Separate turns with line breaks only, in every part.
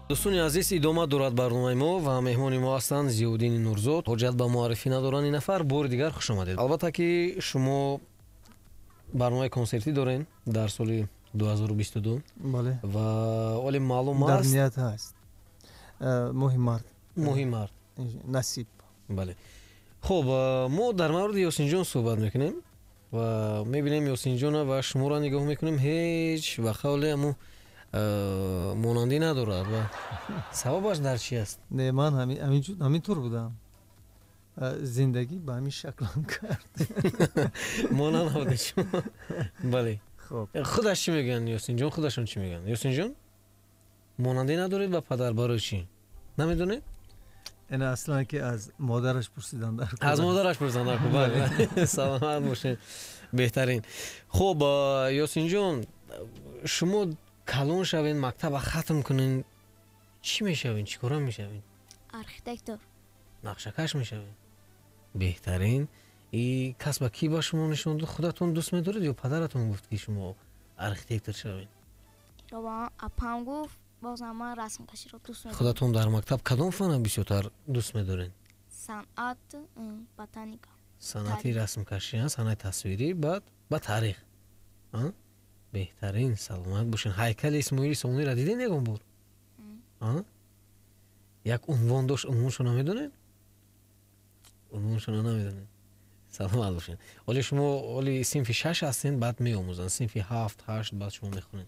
Дӯстони азиз, идома дорад барномаи мо ва меҳмони мо ҳастанд Зиёвуддини Нурзод. Ҳоҷат ба муаррифӣ надоранд ин нафар. Бори дигар хуш омадед. Албатта ки шумо барномаи консертӣ дорем дар соли 2022.
Бале.
Ва оле маълум
дар
аст.
Ният ҳаст. Моҳи март.
Моҳи март.
Насиб.
Бале. Хуб, мо дар мавриди Ёсинҷон суҳбат мекунем ва мебинем Ёсинҷона ва шуморо нигоҳ мекунем, ҳеҷ ба қавле ҳамун монандӣ надорад ва сабабаш дар чӣ аст?
Не, ман ҳамин тур будам. Зиндагӣ ба ҳамин шаклам кард.
Монанд набудед шумо. Бале.
Хуб.
Худаш чӣ мегӯянд, Ёсинҷон? Худашон чӣ мегӯянд? Ёсинҷон, монандӣ надоред ба падар, барои чӣ? Намедонед?
Ина аслан ки аз модараш пурсидан дар кор.
Аз модараш пурсидан дар кор. Бале. Саломат бошед. Беҳтарин. Хуб, Ёсинҷон, шумо калон шавед, мактаба хатм кунед, чӣ мешавед, чӣ кора мешавед?
Архитектор.
Нақшакаш мешавед. Беҳтарин. И касба кӣ ба шумо нишон дод? Худатон дӯст медоред ё падаратон гуфт, ки шумо архитектор шавед?
Иро ба ман апам гуфт, бозам ман расмкаширо дӯст медорам.
Худатон дар мактаб кадом фанна бисёртар дӯст медоред?
Санъат, ботаника.
Санъати расмкашӣ, санъати тасвирӣ, баъд ба таърих. Беҳтарин, саломат бошед. Ҳайкали Исмоили Сомониро дидед ягон бор? Як унвон дошт, унвоншо намедонед? Унвоншо намедонед. Саломат бошед. Оли шумо оли синфи 6 ҳастед, баъд меомӯзанд. Синфи 7, 8 баъд шумо мехонед.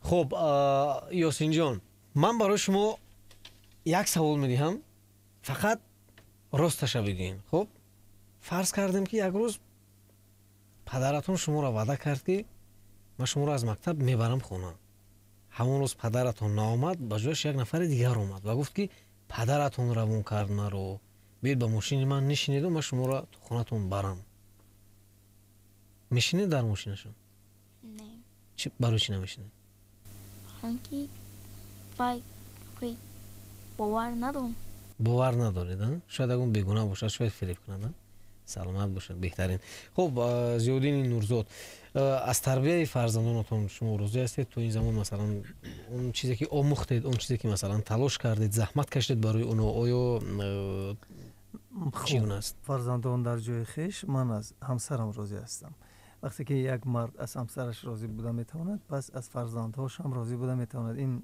Хуб, Ёсинҷон, ман барои шумо як савол медиҳам, фақат росташа бигӯед. Хуб, фарз кардем, ки як рӯз падаратон шуморо ваъда кард, ки ман шуморо аз мактаб мебарам хона. Ҳамон рӯз падаратон наомад, ба ҷояш як нафари дигар омад ва гуфт, ки падаратон равон кард маро, биёед ба мошини ман нишинеду ман шуморо то хонатон барам. Мешинед дар мошинашон?
Не.
Барои чӣ намешинед?
Чунки вай бовар надорам.
Бовар надоред, шояд ягон бегуна бошад, шояд фиреб кунад. Саломат бошад, беҳтарин. Хуб, Зиёвуддини Нурзод, аз тарбияи фарзандонатон шумо розӣ ҳастед? То ин замон, масалан, он чизе ки омӯхтед, он чизе ки, масалан, талош кардед, заҳмат кашидед барои оно, оё чӣ гуна аст?
Фарзандон дар ҷои хеш, ман аз ҳамсарам розӣ ҳастам. Вақте ки як мард аз ҳамсараш розӣ буда метавонад, пас аз фарзандҳошам розӣ буда метавонад. Ин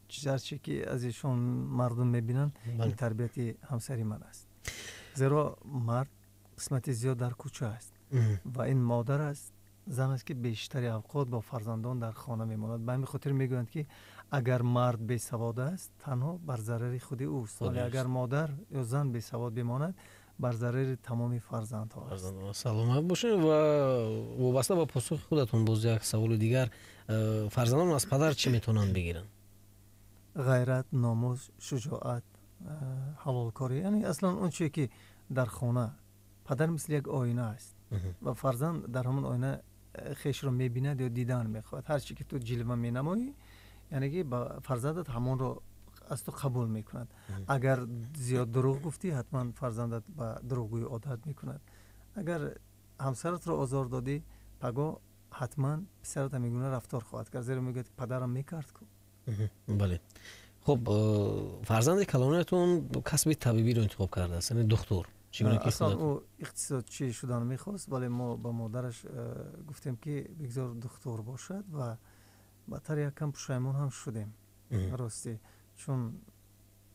чизарче ки аз ишон мардум мебинанд, ин тарбияти ҳамсари ман аст. Зеро мард қисмати зиёд дар кӯча аст ва ин модар аст, зан аст, ки бештари авқот бо фарзандон дар хона мемонад. Ба ҳамин хотир мегӯянд, ки агар мард бесавод аст, танҳо бар зарари худи ӯст, вале агар модар ё зан бесавод бимонад, бар зарари тамоми фарзандҳо аст.
Саломат бошед. Ва вобаста ба посухи худатон боз як саволи дигар: фарзандон аз падар чӣ метавонанд бигиранд?
Ғайрат, номус, шуҷоат, ҳалолкорӣ, яъне аслан он чизе ки дар хона падар мисли як оина аст ва фарзанд дар ҳамон оина хешро мебинад ё дидан мехоҳад. Ҳар чи ки ту ҷилва менамоӣ, яъне ки ба фарзандат ҳамонро аз ту қабул мекунад. Агар зиёд дурӯғ гуфтӣ, ҳатман фарзандат ба дурӯғгӯӣ одат мекунад. Агар ҳамсаратро озор додӣ, пагоҳ ҳатман писарат ҳамин гуна рафтор хоҳад кард, зеро мегӯяд, падарам мекард ку.
Бале. Хуб, фарзанди калониятон касби табибиро интихоб кардааст, яъне духтур.
Аслан ӯ иқтисодчӣ шудан мехост, вале мо ба модараш гуфтем, ки бигзор духтур бошад, ва баъдтар яккам пушаймон ҳам шудем, ростӣ, чун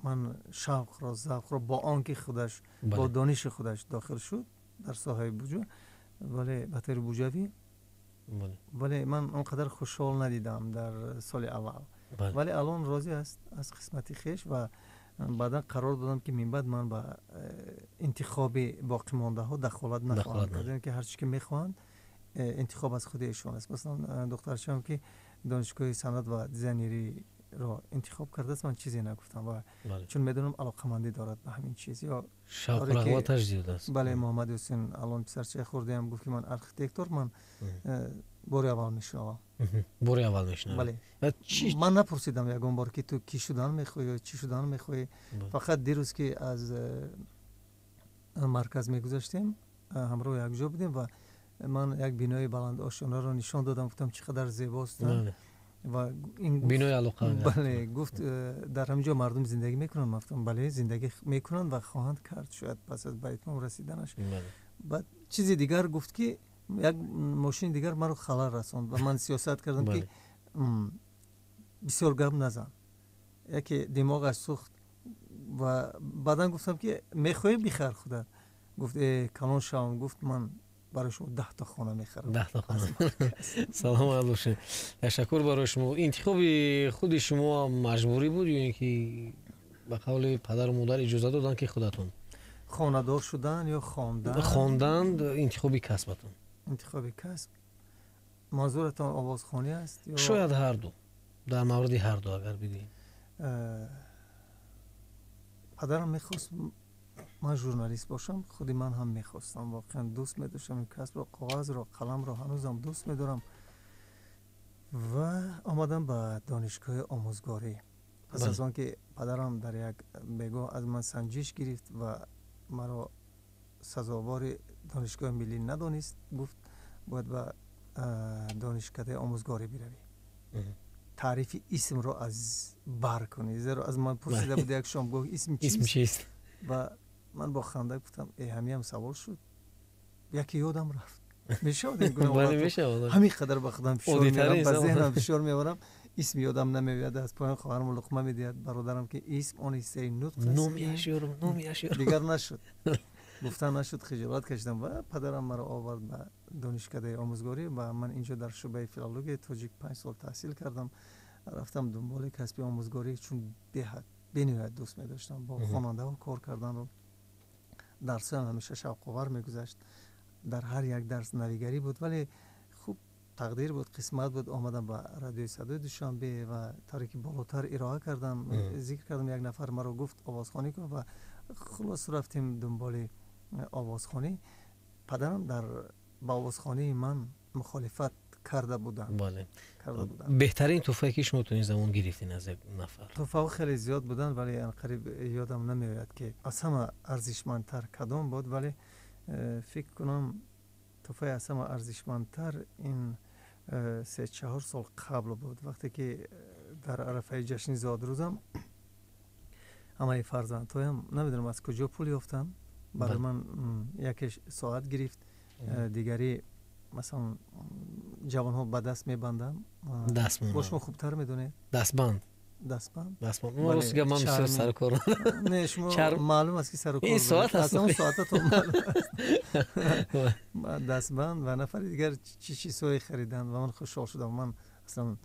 ман шавқро, завқро, бо он ки худаш бо дониши худаш дохил шуд дар соҳаи буҷа, вале ба таври буҷавӣ, вале ман он қадар хушҳол надидам дар соли аввал. Вале алон розӣ аст аз қисмати хеш ва баъдан қарор додам, ки минбаъд ман ба интихоби боқимондаҳо дахолат нахоҳам кард, ки ҳарчи ки мехоҳанд, интихоб аз худи эшон аст. Масалан, духтарчаам ки донишгоҳи санъат ва дизайнериро интихоб кардааст, ман чизе нагуфтам ва чун медонам, алоқамандӣ дорад ба ҳамин чиз. Ё
шавқу рағбаташ зиёд аст.
Бале, Муҳаммад Юсин алон, писарчаи хурдиам, гуфт, ки ман архитектор, ман бори аввал мешунавам.
Бори аввал мешунавам.
Бале, ман напурсидам ягон бор, ки ту кӣ шудан мехоҳӣ ё чӣ шудан мехоҳӣ. Фақат дирӯз ки аз марказ мегузаштем, ҳамроҳ якҷо будем ва ман як бинои баландошёнаро нишон додам, гуфтам, чӣ қадар зебост. Ва
бинои алоқа.
Бале, гуфт, дар ҳамин ҷо мардум зиндагӣ мекунанд. Ман гуфтам, бале, зиндагӣ мекунанд ва хоҳанд кард, шояд пас аз ба итмом расиданаш. Баъд чизи дигар гуфт, ки як мошини дигар маро халал расонд ва ман сиёсат кардам, ки бисёр гап назан. Яке димоғаш сӯхт ва баъдан гуфтам, ки мехоҳӣ, бихар худат. Гуфт, калон шавам, гуфт, ман барои шумо 10та хона мехарам.
10та хона. Саломат бошед, ташаккур барои шумо. Интихоби худи шумо маҷбурӣ буд ё ин ки ба қавли падару модар иҷоза доданд, ки худатон?
Хонадор шудан ё хондан?
Хондан, интихоби касбатон.
Интихоби касб, манзуратон овозхонӣ аст?
Шояд ҳарду, дар мавриди ҳарду агар бигӯем.
Падарам мехост ман журналист бошам, худи ман ҳам мехостам. Воқеан дӯст медоштам ин касбро, коғазро, қаламро, ҳанӯзам дӯст медорам. Ва омадам ба донишгоҳи омӯзгорӣ пас аз он ки падарам дар як бегоҳ аз ман санҷиш гирифт ва маро сазовори донишгоҳи миллӣ надонист. Гуфт, бояд ба донишкадаи омӯзгорӣ биравӣ, таърифи исмро аз бар кунӣ, зеро аз ман пурсида буд як шомгоҳ, исм
чист?
Ва ман бо ханда гуфтам, ҳамиам савол шуд, яке ёдам рафт. Мешавад, ҳамин қадар ба худам фишор меорам, ба зеҳнам фишор меорам, исм ёдам намеояд. Аз поён хоҳарам луқма медиҳад, бародарам, ки исм он ҳиссаи нутқ. Дигар нашуд, гуфта нашуд, хиҷолат кашидам. Ва падарам маро овард ба донишкадаи омӯзгорӣ ва ман инҷо дар шӯъбаи филологияи тоҷик 5 сол таҳсил кардам. Рафтам дунболи касби омӯзгорӣ, чун беҳад, бениҳоят дӯст медоштам бо хонандаҳо кор карданро. Дарсҳоям ҳамеша шавқовар мегузашт, дар ҳар як дарс навигарӣ буд. Вале хуб, тақдир буд, қисмат буд, омадам ба радиои Садои Душанбе ва тавре ки болотар ироа кардам, зикр кардам, як нафар маро гуфт, овозхонӣ кун, ва хулос рафтем дунболи овозхонӣ. Падарам дар ба овозхонии ман мухолифат карда буданд.
Беҳтарин тӯҳфае, ки шумо то ин замон гирифтин аз як нафар?
Тӯҳфаҳо хеле зиёд буданд, вале анқариб ёдам намеояд, ки аз ҳама арзишмандтар кадом буд. Вале фикр кунам, тӯҳфаи аз ҳама арзишмандтар ин 3-4 сол қабл буд, вақте ки дар арафаи ҷашни зодрӯзам ҳамаи фарзандҳоям, намедонам аз куҷо пул ёфтанд, барои ман яке соат гирифт, дигари, масалан, ҷавонҳо ба даст мебанданд, бо шумо хубтар медонед.
Дастбанд.
Дастбанд.
Ман бисёр сарукор.
Не, шумо маълум аст, ки сарукор.
Ин соат
аст, соататон маълум аст. Дастбанд ва нафари дигар чӣ чизҳое хариданд ва ман хушҳол шудам. Ман аслан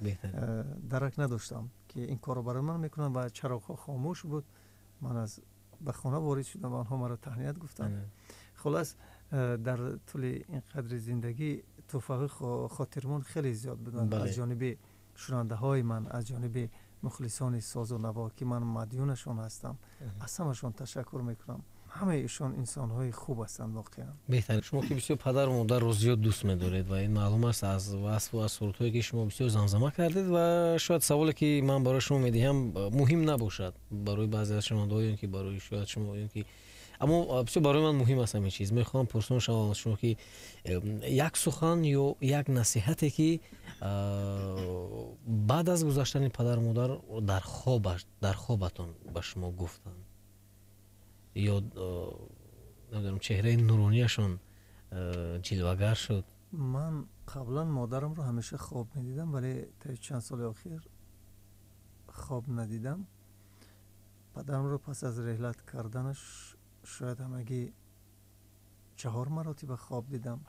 дарак надоштам, ки ин корро барои ман мекунанд, ва чароғҳо хомӯш буд. Ман аз ба хона ворид шудам ва онҳо маро таҳният гуфтанд. Хулас, дар тӯли ин қадри зиндагӣ тӯҳфаҳои хотирмон хеле зиёд буданд аз ҷониби шунавандаҳои ман, аз ҷониби мухлисони созу наво, ки ман мадюнашон ҳастам. Аз ҳамашон ташаккур мекунам, ҳамаи ишон инсонҳои хуб ҳастанд воқеан.
Беҳтарин. Шумо ки бисёр падару модарро зиёд дӯст медоред ва ин маълум аст аз васфу аз сурудҳое, ки шумо бисёр замзама кардед, ва шояд саволе, ки ман барои шумо медиҳам, муҳим набошад барои баъзе аз шунавандаҳо ё ки барои шояд шумо ё ки, аммо бисёр барои ман муҳим аст ҳамин чиз. Мехоҳам пурсон шавам аз шумо, ки як сухан ё як насиҳате, ки баъд аз гузаштани падару модар дар хобатон ба шумо гуфтанд ё намедонам, чеҳраи нуронияшон ҷилвагар шуд.
Ман қаблан модарамро ҳамеша хоб медидам, вале таи чанд соли охир хоб надидам. Падарамро пас аз реҳлат карданаш шояд ҳамагӣ чаҳор маротиба хоб дидам.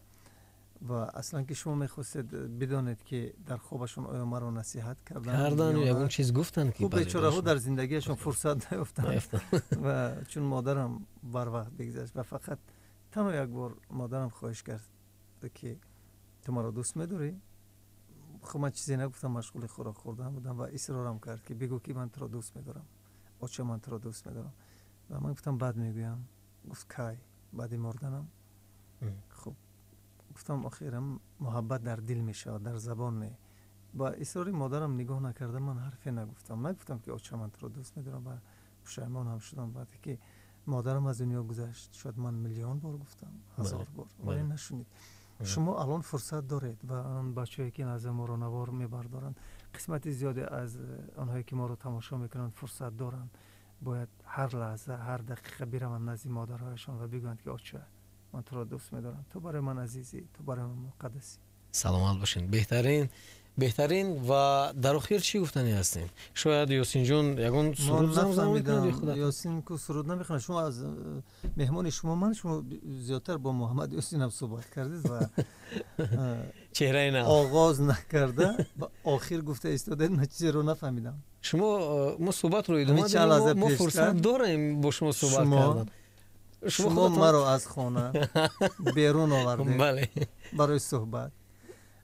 Ва аслан ки шумо мехостед бидонед, ки дар хобашон оё маро насиҳат
карданд ё ягон чиз гуфтанд, ки
хуб, бечораҳо дар зиндагиашон фурсат наёфтанд. Ва чун модарам барвақт бигзашт ва фақат танҳо як бор модарам хоҳиш кард, ки ту маро дӯст медорӣ. Хуб, ман чизе нагуфтам, машғули хӯрок хӯрдан будам, ва исрорам кард, ки бигӯ, ки ман туро дӯст медорам, оча, ман туро дӯст медорам. Ва ман гуфтам, баъд мегӯям. Гуфт, кай? Баъди мурданам? Хуб, гуфтам, охирам муҳаббат дар дил мешавад, дар забон не. Ба исрори модарам нигоҳ накарда, ман ҳарфе нагуфтам, нагуфтам, ки оча, ман туро дӯст медорам, ва пушаймон ҳам шудам. Баъде ки модарам аз дунё гузашт, шояд ман миллион бор гуфтам, ҳазор бор, вале нашунид. Шумо алон фурсат доред ва он бачаҳое, ки назди моро навор мебардоранд, қисмати зиёде аз онҳое, ки моро тамошо мекунанд, фурсат доранд, бояд ҳар лаҳза, ҳар дақиқа бираванд назди модарҳояшон ва бигӯянд, ки оча, ман туро дӯст медорам, ту барои ман азизӣ, ту барои ман муқаддасӣ.
Саломат бошед, беҳтарин, беҳтарин. Ва дар охир чӣ гуфтанӣ ҳастем? Шояд Ёсинҷон ягон суруд замзама мекунад ё худатон?
Ёсин ку суруд намехонад. Шумо аз меҳмони шумо, ман, шумо зиёдтар бо Муҳаммад Ёсинам суҳбат кардед ва
чеҳраи нав
оғоз накарда ба охир гуфта истодед. Ман чизеро нафаҳмидам.
Шумо, мо суҳбатро идома додем, мо фурсат дорем бо шумо суҳбат кардан.
Шумо маро аз хона берун овардед барои суҳбат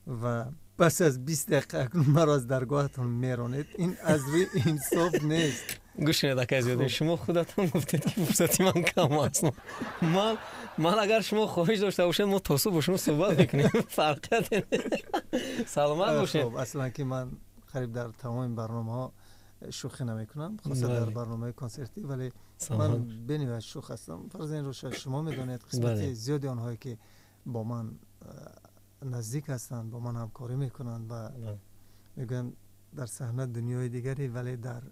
ва пас аз 20 дақиқа акнун маро аз даргоҳатон меронед. Ин аз рӯи инсоф нест.
Гӯш кунед, акай Зиёдин, шумо худатон гуфтед, ки фурсати ман кам аст. Ман агар шумо хоҳиш дошта бошед, мо то субҳ бо шумо суҳбат мекунем, фарқияте. Саломат бошед.
Аслан ки ман қариб дар тамоми барномаҳо шӯхӣ намекунам, хоса дар барномаи консертӣ, вале ман бениҳоят шӯх ҳастам. Фарз инро шояд шумо медонед, қисмати зиёди онҳое, ки бо ман наздик ҳастанд, бо ман ҳамкорӣ мекунанд ва мегӯянд, дар саҳна дунёи дигаре, вале дар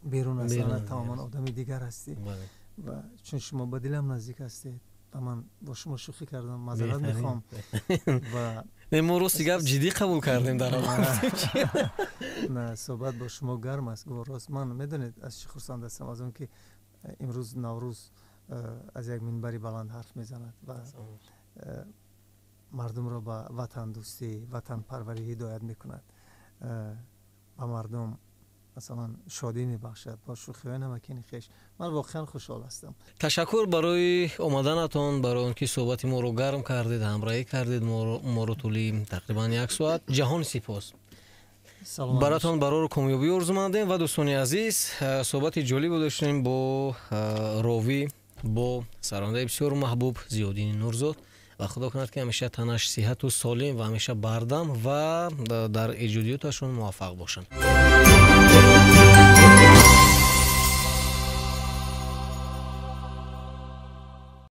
берун аз саҳна тамоман одами дигар ҳастӣ. Ва чун шумо ба дилам наздик ҳастед ва ман бо шумо шӯхӣ кардам, маъзарат мехоҳам ва
Не, мо рости гап ҷиддӣ қабул кардем дар
На, суҳбат бо шумо гарм аст, рост. Ман, медонед, аз чӣ хурсанд ҳастам? Аз он ки имрӯз Наврӯз аз як минбари баланд ҳарф мезанад ва мардумро ба ватандӯстӣ, ватанпарварӣ ҳидоят мекунад, ба мардум масалан шодӣ мебахшад бо шӯхиҳои намакини хеш. Ман воқеан хушҳол ҳастам.
Ташаккур барои омаданатон, барои он ки суҳбати моро гарм кардед, ҳамроҳӣ кардед моро тӯли тақрибан як соат. Ҷаҳон сипос баратон, барору комёбӣ орзумандем. Ва дӯстони азиз, суҳбати ҷолибе доштем бо ровӣ, бо сарондаи бисёр маҳбуб Зиёддини Нурзод. Ва худо кунад, ки ҳамеша танаш сиҳату солим ва ҳамеша бардам ва дар эҷодиёташон муваффақ бошанд.